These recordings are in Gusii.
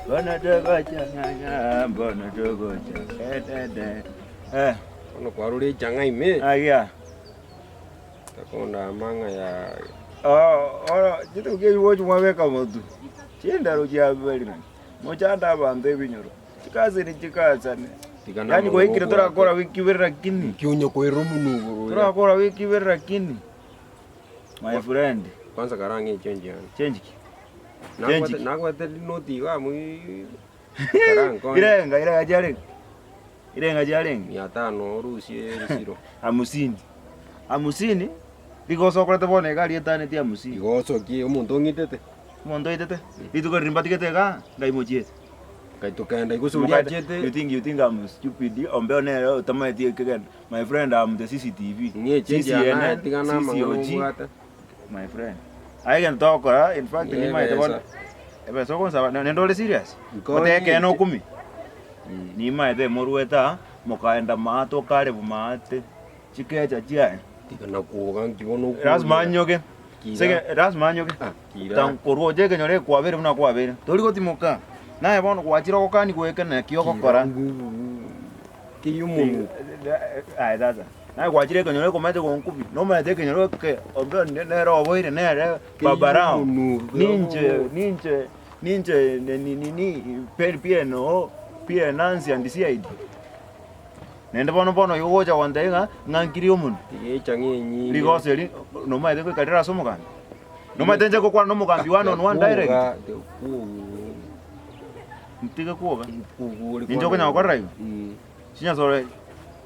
Bono togocha ng'ang'a, bono togocha edede. Eh, Bono kwarure echang'a ime, agia. takonda amang'a ya Oh, oro chituki echio gochi mwabeka motwe, chindaro chiaberire, mochande abanto ebinyoro, chikaseni chikasane. Tiga na Yaani gwaikire amang'ana torakora obwate. wiki ibere lakini, Nki onye koirera omonwa igoro oria. torakora wiki ibere lakini, my friend, Kwanza karang'e echange yane. change ki? Change Nakwete ki? nakwete rinoti iga amo ii karankonye. Irenga, irenga chiarenge? Irenga chiarenge? Mia tano orusie erisiro. Hamusini. Hamusini, rigoso okorete bono iga rietanetie hamusini. Rigoso ki? Omonto ong'itete. Omonto oitete? Rituko riria mbatigete igaa, ngai mochiete. Ngai tokenda gose oria achiete. You think you think I'm stupid? Ombeo nere otamaeti ekegendo. My friend I'm the CCTV. Ng'e echenji ya naye CCNN, tiga na amang'ana CCOG. obwate. My friend. Aye egento togokora, in fact Ng'e nimaete bono. ebesa. Ebesa okonsaba, naende ore serious? Nkonye Otebe ekeene inche. okumie? Nimaete morwete aa, mokaenda maate okarebu maate, chikecha chiaye. Tiga nakwoga nki bono okworia. Lazima anyoge, Kira. sege lazima anyoge. Ah, kira. Tankorwa oche ekenyoro ekwabeire buna kwabeire, tori gotimoka. Naye bono gwachire ogokani goika naki ogokora. Kiri omonwa. Aye sasa, naye gwachire ekenyoro ekomanyete gonkubi, nomanyete ekenyoro eke ombe nere oboire nere baba rao, ninche ninche Ninche nini PNO, PN Nancy and CID. Naende bono bono igo ogocha gontebia ng'a ng'a nkirie omonwe. Tiga echang'a enyinge. Rigoso eri nomaete goika rire ase omogambi? Nomaete inche gokwana na omogambi one on one direct? Ntige kwoga. Ninche okonya gokorera igo? Chinyasore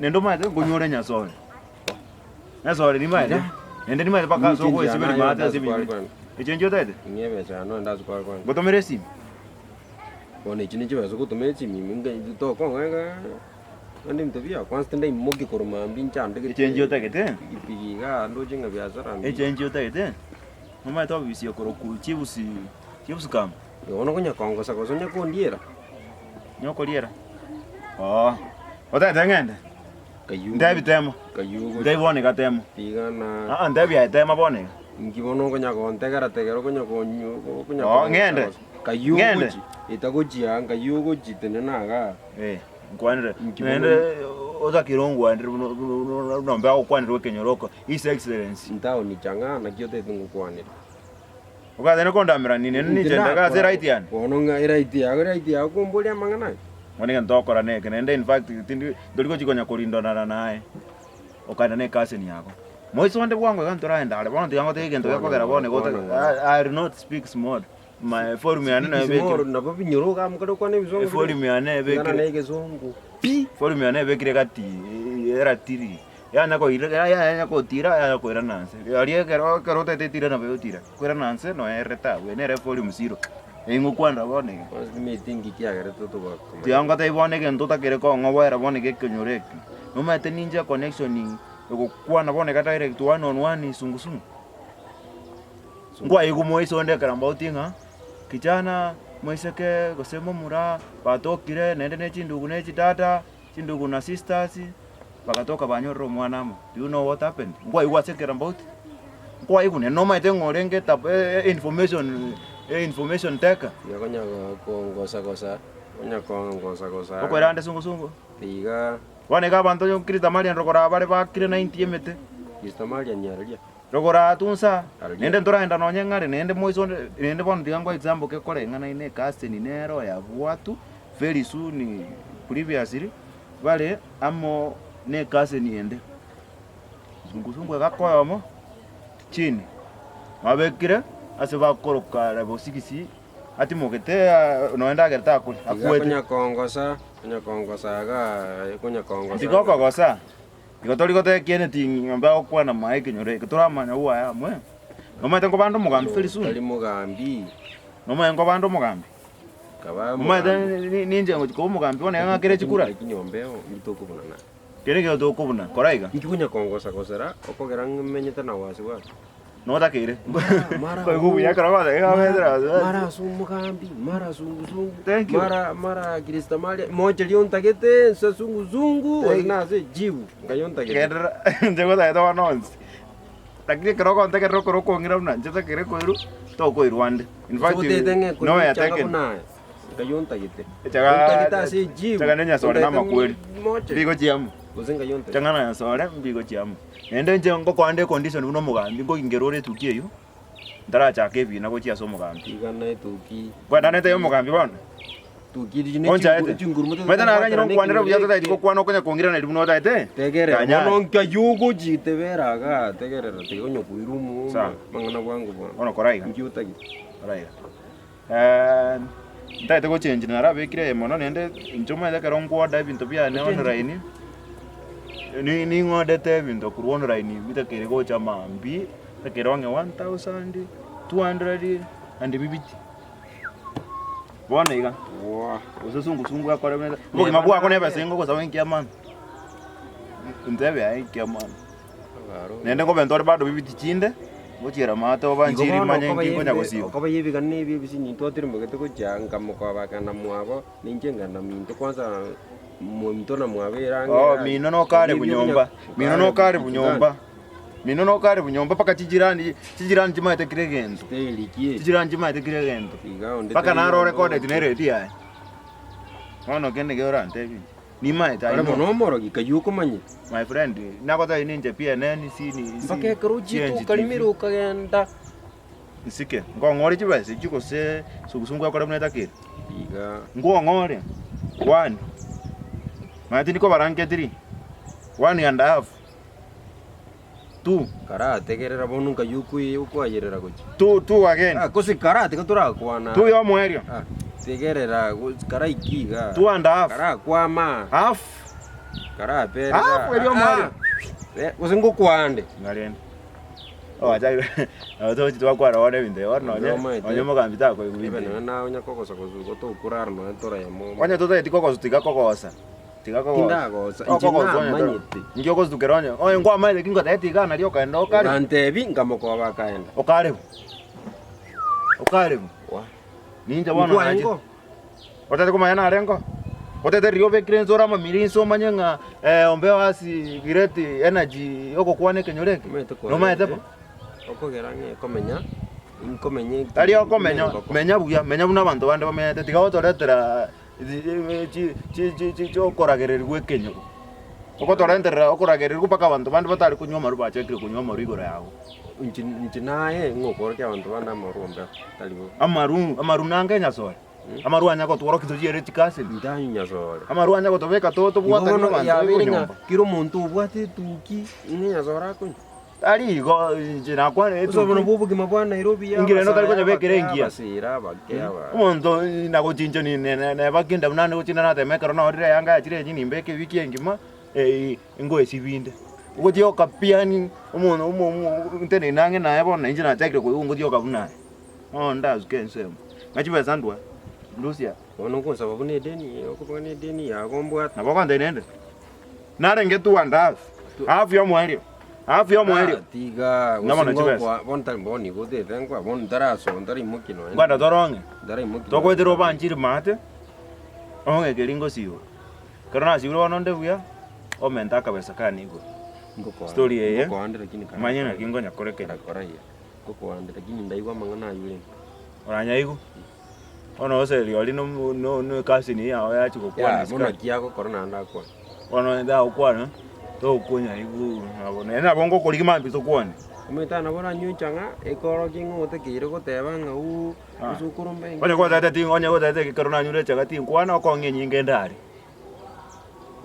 naende omanyete nkonyore enyasore. Nyasore nimaete, naende nimaete mpaka ase ogoesiberia maate ase ebinyoro. Echi inche otagete? Ng'e ebesa yane onde ase kwarokwana. Ngotomere esimi? Bono echi ne chibesa ogotomera esimi ime nge tokong'a iga naende ebinto biago kwanza tindaimokia korwa mambia nchandegete Echi inche otagete? Pikipiki igaa ndoche ng'a biasara mbiya. Echi inche otagete? Nomanyete obisi okorokwa chibusi chibusi camp? Igo bono okonya kongosa gose onya kondiera. Nyokoriera? Oo, otagete ng'ende? Ntebi tema, ntebi bono iga tema. Aa ntebi aye tema bono iga. Inki bono okonya gontegera tegera okonya konyu okonya Oo, ng'ende. Kayio Ng'ende. ogochi etagochia nkayi ogochi tenena igaa. Eh, nkwanere. Inki Naende otakire ongwanere buna buna buna mbe agokwanerwa ekenyoro oko, His Excellency. Ntaoni chang'aa naki otagete ngokwanere. Okagenda kondamera nini ninche ndege ase eright yane. Bono ng'a eright yago eright yago komboria amang'ana aya. Bono egento togokora neke naende in fact tindi ntori gochi konya korindonana naye okaenda na ecousin yago. Moise onde bwango iga ntoraenda are bono tiga ngotebie egento gekogera bono igo ote I will not speak small my volume yane nayo Speak small ebekire nabo binyoro iga mokare gokwana ebisongo bire. Evolume yane Ting'ana ebekire na egesongo pi. Volume yane ebekire gati eratiri. Yanya koira yanya kotira yanya koirana nse. Aria ekero ekero otagete etira nabo egotira, koirana nse noerete abwo, nere volume zero. Ingokwanera bono iga. Kwanza timanyeti nki kiagerete togakomanya. Tiga ngotebi bono egento otakere kong'oboera bono iga ekenyoro eke. Nomanyete ninche connection egokwana bono iga direct one on one sungusungu. Nkwaigwa moise onde ekero mbautie ng'a kijana moiseke gose momura batokire naende ne chindugu ne chidada. Chindugu na sisters bagatoka banyorire omwana amo. Do you know what happened? Nkwaigwa ase ekerambauti? Nkwaigwa naende nomanyete ng'a orenge tab information information taker. Iga konya kongosa gosa, konya kongosa gosa. Okoira ande sungusungu. Iga. Bono iga abanto onye Kristo Marian rogoro aba bare bakire 90 emete. Kristo Marian aria. Rogoro aa tunsa, naende ntoraenda nonye ng'are naende moiso onde naende bono tiga nkoe example kekoreng'ana ecousin nere oyabwatu very soon previously bare amo ne ecousin ende. Sungusungu egaka oyomo chini, babekire ase bakoroka level six atimogete nonye ndagera takoria Tiga akwete. konya kongosa, konya kongosa igaa, konya kongosa. Tiga okogosa, igo tori goteba ekiene ting'ombe agokwana maye ekenyoro eke toramanya bwaye amo eh. Nomanyete nkobande omogambi very soon. Tari mogambi. Nomanyete nkobande omogambi. Omanyete ninche ngochia koba omogambi bono iga ng'akere chikura? Kere egento tokobuna, kora iga. Inki konya kongosa gosera okogera ng'menyete na wasi wasi? Notakeire. Koigwa buya ekero ogoteba iga omenyete na wasi wasi. Mara ase omogambi, mara sungusungu, Thank you. mara mara Krista Maria, mocheria ontagete nse sungusungu, gose nase ejibu, ngai ontagete. Genderera, inche ngotagete bono onsi. Lakini ekero ogontegerera okoro okong'ira buna inche ntakere koirwa, tokoirwa ande. In fact, Otete ng'a no way ekoichanga taken. buna aya. Nkai ontagete. Echaga Ontagete ase ejibu. echaga ne nyasore na amakweri. Moche. Mbigochia amo. Gose nkai ontagete. Chang'ana nyasore mbigochia amo. Naende inche ngokoa nde econdition buna omogambi nkogingera ore etuki eywo, ntarachaka ebina gochia ase omogambi. Tigana etuki. Kwendanete aye omogambi bono? Tuki echi ne Onchaete. chinguru mote. Omanyete naganyire onkwanere buya totaeti gokwana okonya kong'iraneria buna otaete? Tegerera Kanyare. bono nkai ogochitebera igaa tegerera tiga onye koira omuoma Sawa. mang'ana bwango bwango. Bono kora iga. Nki otagete? Kora iga. Ntagete gochengi narabekire eye mono naende inche omanyete ekero nkoorder ebinto biane online, ni ning'odete ebinto korwa online bitakeire gocha mambia, bitakeire ong'e 1200 and bibiti. Bono iga, gose sungusungu akore buna obogima bwako na ebesa ingogosaba inki amana? Ntebe aye inki amana? Naende nkobe ntore bado bibiti chinde, ngochiera maate obanchiri Igo bono manye okoba inki nkonya yembe- gosiba. okoba yebigani na ebi ebisinyi ntwatirimogete gochia nkamokoba akagenda mwabo, na inche nkagenda minto kwanza mominto na mwabo ere ang'e Oh, ere mino nokare ebi bunyomba, okonya- mino okare nokare bunyomba. bunyomba, mino nokare bunyomba mpaka chijirani, chijirani chimaete kera egento, Steli ki? chijirani chimaete kera egento, Iga onde mpaka taiyo naro onde orecorded oche. na eredi yaye. Bono kende kero orantebie inche. Nimaete Ore aye mono no. omorogi, kayio okomanyete. My friend, nagotebia ninche PNN, si ni si Mpaka ekero ochiete CNGTV. okarimera okagenda. Nsike, nkong'ore chibesa echio gose sugusungu ekore buna etakeri? Iga. Nkong'ore, one, manya tindi kobarangetiri, one and half, two. Karategerera bono nkai okwe okoayerera gochia. Two, two again. Ah, gose kara tiga torakwana. Two yomoerio. Ah, tegerera gose karaiki iga. Two and a half. Karakwama. Half. Karaperera. Half erio omoerio. Ah, eh, gose ngokwande. Ng'a rende. Oachakire nabo togochi twakwana bono ebinto ebi bono nonye Omaete. nonye omogambi takoigwa Ebe binto ebi. nonya naye onya kogosa gosu tokorara nonya torayemo. Onye totageti kogosa tiga kogosa. Tiga kogosa. Tindagosa, inche Okogosa onye toro- namanyete. Inki ogosutukera onye onye nkwamaete ki ngotebia iga nario okaenda okare. Ogantebi nkamokoba akaenda. Okarebu. Okarebu. Wa. Ninche bono Nkwaye nache. nko? Otete komanya nare nko? Otete riria obekire inse ore amamiri inse omanye ng'a ombeo ase great energy yogokwana ekenyoro eke? Omanyete kware Nomaete bo? Okogera ng'a ekomenya, inkomenya eki- Tari okomenya, engoko. menya buya, menya buna abanto bande bamenyete, tiga gotoretera okoragererigwa ekenyoro. Ogotorenterera okoragererigwa mpaka abanto bande batari konywa amarwa bachakire konywa amarwa igoro yago. Inche inche naye ng'okorokia abanto bande amarwa mbeo, tari bobe. Amarwa, amarwa nange nyasore, amarwa anya gotworokia tochiere chikaseni, Ntanywa nyasore. amarwa anya gotobeka to Igo tobwatane bono na abanto yabeire ng'a nyomba. kera omonto obwate etuki, ng'a nyasore akonywa. Tari igo, inche nakwanire Gose obono etuki. bwa obogima bwa Nairobi Inki rende otari abasae konyabekera abake engiya? abasira abake aba. Omonto nagochincha ni- ne- ne- neba kende buna nde gochinda natema ekero naorire eyanga yachire enyia nimbeke ewiki engima, ngoesibinde. Ogotioka pi yaani omonto omo omo ntenene ang'e naye bono nainche nachakire koigwa ngotioka buna aye. Bono ndasuke ensemo, ng'a chibesa ndwa, ndusia. Bono okonsaba buna edeni, okoboka na edeni yago mbwate. Nabo ogontebia naende, narenge two and half, half yomoerio. Half y'omoerio. Ah, tiga Ng'a bono gose chibesa. ngokwa bono tari bono nigo otete nkwa bono ntarasoa ntaraimokia nonya Kwenda torong'e. ntaraimokia Togoetera obanchiri maate, ong'e keria ngosiiba. Ekero nasibire bono onde buya, omente akabesa kane igoro. Ngokoa- Story eye, ngokoande lakini kara- manye naki nkonya korekera. karakoraiya ngokoande lakini ndaigwa amang'ana aywo rende Oranyaigwe? Bono gose rirorio no no no ecousin yao yachia gokwana Ya, isiko. bono naki agokora naende akwane. Bono onye tagokwana, tokonyaigwa nabo naende nabo ngokorigia mambia tokwane. Omanyete nabo oranywe enchang'a ekorokia ng'a otakeire goteba ng'a ooh Ah. gose okoromba Onye gotagete ti onye gotagete ekero nanyure echang'a tinkwana okong'a enyinge ndare.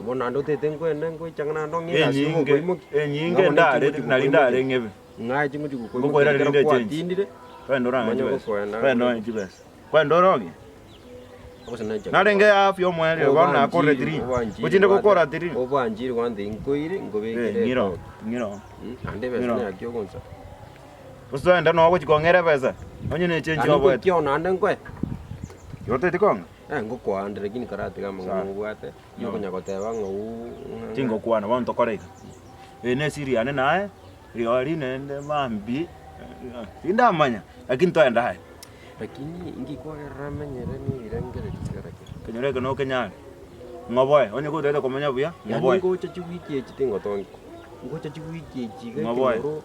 Bono naende otete nkoende nkoe echang'a naende ong'e egasi Enyinge ogokoimokia. enyinge Ng'a bono ndare echi ngochi nari ndare gokoimokia. ng'ebe. Ng'a echi ngochi gokoimokia Ngokoira ekero rinde echange. kwatindire, Twende orang'e Manya chibesa. gokoenda Twende orang'e chibesa. Kwenda oroge. gose neche Narenge half y'omoerio bono nakore three. Gochinde gokora three. Obanchire gwante inkoire Eh, nkobekere ng'iro, etoki. ng'iro. Naende ebesa Ng'iro. neyaki ogonsa. Gose toende noo ogochi kong'era ebesa. Onye ne echenji Naende oboete. ngoikio naende nkoe. Igo otagete kong'a? Eh, ngokoande lakini karatiga amang'ana Sawa. obwate, No. yokonya goteba ng'a ooh ng'a- Tingokwana bono tokore iga. Eye ne esiri yane naye, rirorio naende mambia, tindamanya, lakini toende aye. Lakini inki kwagerera amenyere nebirengererio kera kera? Kenyoro eke nokenyare, ng'oboe, onye gotagete komenya buya, Yaani ng'oboe. ngocha chiwiki echi tingotongi, ngocha chiwiki echi iga Ng'oboe. ekenyoro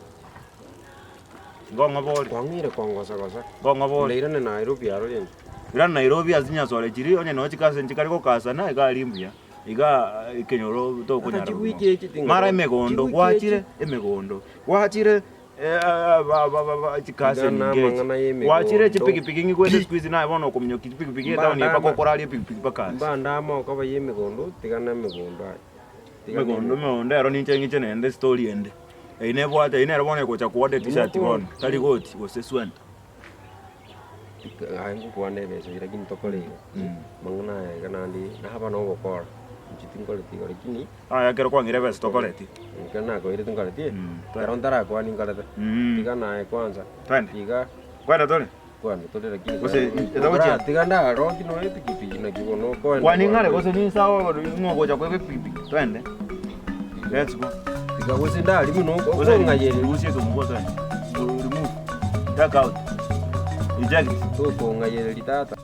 Ngong'obori, kwang'eire kongosa gosa. ngong'obori. Ndairane Nairobi aro rende. Irana Nairobi ase chinyasore chiria onye noo chikase nchikare gokasana iga aria mbuya. Iga ekenyoro Ata tokonyara chiwiki echi tinga Mara emegondo chiwiki gwachire echi. emegondo gwachire chikase Tigana ninga echi amang'ana y'emegondo. gwachire chipikipiki ngigwete siku hizi naye bono okominyokia chipikipiki etaoni eye mpaka Mbandama. okoraria epikipiki mpaka ase. Mbandama okoba y'emegondo tigana emegondo aye. Tigana Emegondo emegondo ero ninche ng'iche naende story ende. Eyio nebwate eyio nero bono egocha kuoda etishati bono tari goti gose sweta. Aye ngokwana ebesa eria lakini tokore iga, amang'ana aya iga naende naba na ogokora, inche tinkoreti igo lakini. Aya ekero kwang'ire ebesa tokoreti. Ekero nakoire tinkoreti, ekero ntarakwania nkorete, tiga naye kwanza, Twende. tiga. Kwenda tore? Kwani tore lakini Gose etagochia? tiga ndaroki noe epikipiki naki bono okoenda. Kwani ng'are gose ninsawa ng'o ogocha koeba epikipiki? Twende. Let's go. Tiga gose ndari buna Gose okong'ayereria. rusia ekemungo twende. Remove. Take out. Eject. Tokong'ayereria tata.